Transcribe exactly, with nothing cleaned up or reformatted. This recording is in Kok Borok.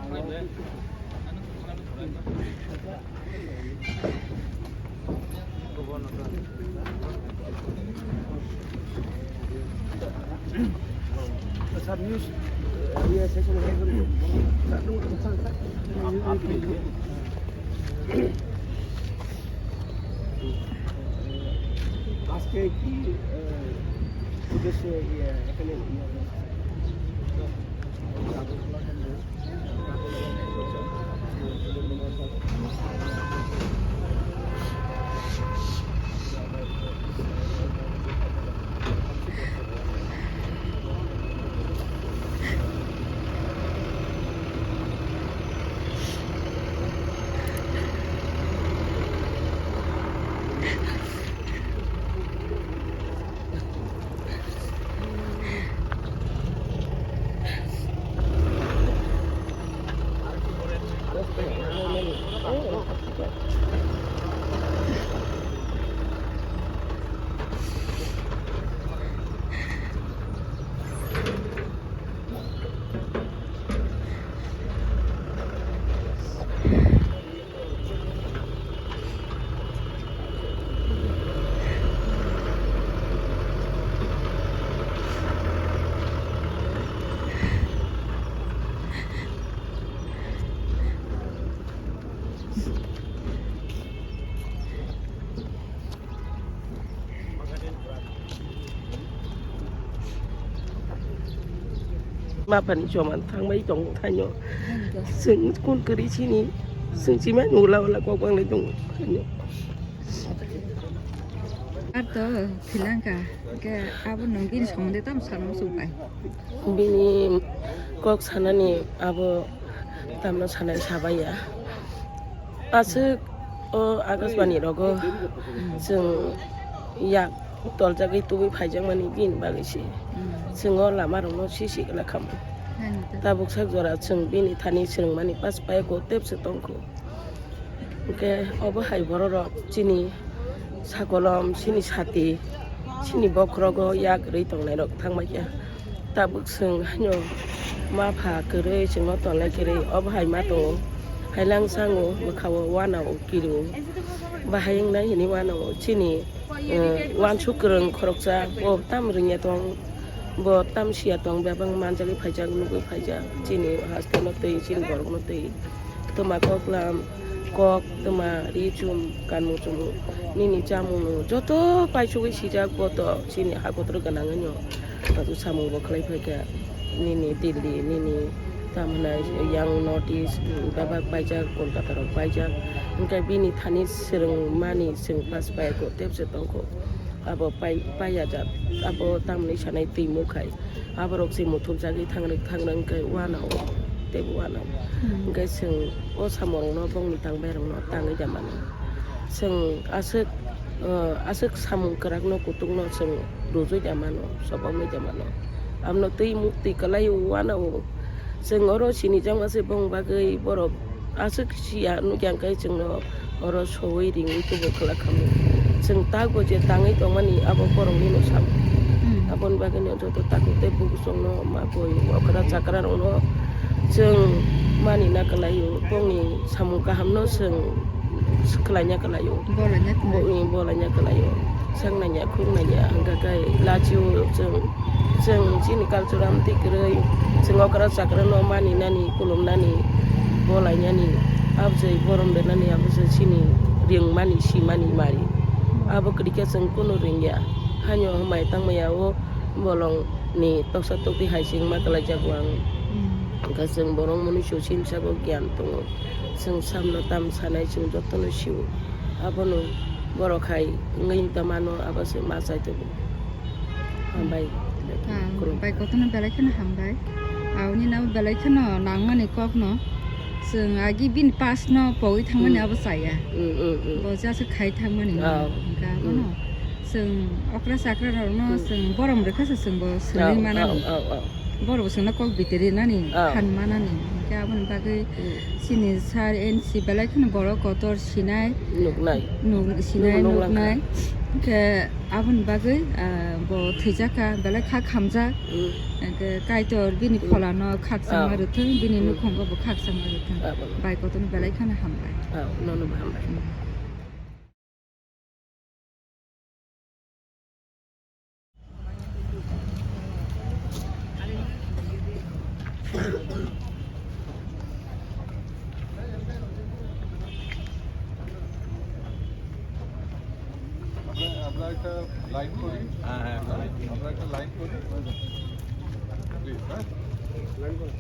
Sir, news, uh, ये सेशन है, सर। আজকে কি, আহ, উদ্দেশ্যে ইয়ে এখানে ইয়ে Mapani choman thangbai tong thanyo. Sing kun kari sini. Sing chima nula wala kok bang le tong thanyo. Ato, thilangka. Ke abo nong bini somonde tam sanam supai. Bini kok sanani abo tamno sanai sabaiya. Aswk o Akashbani rogo chwng yak toljagwi tubui phaijakmani bini bagwi se. Chwng o lama rokno sisi gla khamu. Tabuk sak jora chwng bini thani swrwngmani pas payako tepse tongkhu. Hwnkhe obo hai bororok chini sakolom, chini sati, chini bokhorogo yak rwi tongnairok thangbaikha. Tabuk chwng haino ma pha kwrwi chwngno tonlai kwrwi obo hai ma tongo. Hailang sango bwkhao uanao kirio. Bahai wngnai hwnwi uanao chini, eh, uansuk kwrwng khoroksa bo tam rwngya tong, bo tam siya tong, bebak manjagwi phaijak, nugwi phaijak chini hasteno twi, chini borokno twi. Twma koklam, kok, twma ri chum, kanmung chumung, nini chamung joto paisugwi sijak bo to chini ha kotor gwnang wngyo. Tamo samung bo khlai phaikha nini Delhi, nini tamo hwnai yang North East, bebak paijak, Kolkata rok paijak. Hwnkhe bini thani swrwngmani chwng pass paiya kho, tebse tongkho. Abo pai, paiya jak, abo tamni sanai twi mukhai. Aborok se muthubjagwi thangrwk thangrwk hwnkhe uanao teibo uanao. Hmm. Hwnkhe chwng o samorokno bongni tangbairokno tangwi da mano. Chwng aswk, o, aswk samung kwrakno kutukno chwng rujui da mano, soboknwi da mano. Amno twi muktwi kwlaio uanao. Chwng oro sinijakma se bong bagwi borok aswk siya nukya hwnkhe chwngno oro sowui ringwi tubu khwlak khamu. Chwng takbo je tangwi tongmani abo boroknino sabo. Hmm. Aboni bagwino joto takhuk tei bukuchwngno ma boi okra chakra rokno chwng manina kwlaio, bongni samung kahamno chwng khlaina kwlaio. Bolaina kwlai. Bo-, bolaina kwlaio. Sangnanya, khuknanya, hwnkha khe lachio chwng. Chwng chini culture amtwi kwrwi, chwng okra chakrano maninani, khulumnani, bolainani, abjai borom bermani, abjai chini ringmani, simani mari. Abo kwrwikhe chwng kunu ringya. Haino hambai tangmaya o bolongni toksa tokti hai se wngma kwlaijak o ang. Hmm. Hwnkhe chwng borok mwnwi susin sabo giyan tongo. Chwng samno tam sanai chwng jotono sio. Abono borok hai wngwi ta mano, abo se ma chai tongo. Hambai. Ah, khulum. Bai kotorno belai kheno hambai. Aboni nabo belai kheno nangmani kokno. Chwng agi bini past no pogwi thangmani. Hmm. Abo chaya. Hmm, hmm, hmm. Bo jasa khai thangmani. Ah. Hwnkhe abono. Hmm. Chwng okra chakra rokno. Hmm. Chwng borom rwkha se chwng bo. Ah, swngwi manani. Ah, ah, ah. Borok bo chwngno kok bitiri nani. Ah. Phan manani. Khe aboni bagwi Hmm. chini sir N C belai kheno borok kotor sinai, Nuknai. nuk-, sinai, Nuk-, nuk nuknai. Khe aboni bagwi, ah, bo thwijak kha, belai kha khamjak. Hmm. Khe Kaitor bini Hmm. pholano khakchangma Ah. rwthwng, bini Hmm. nukhungo bo khakchangma rwthwng. Ah, bo. Bai kotorno belai kheno hambai. Ah, nono bo hambai. Hmm. আমরা, আমরা একটা লাইন করি। হ্যাঁ, হ্যাঁ, লাইন। আমরা একটা লাইন করি। প্লিজ, হ্যাঁ? লাইন করো।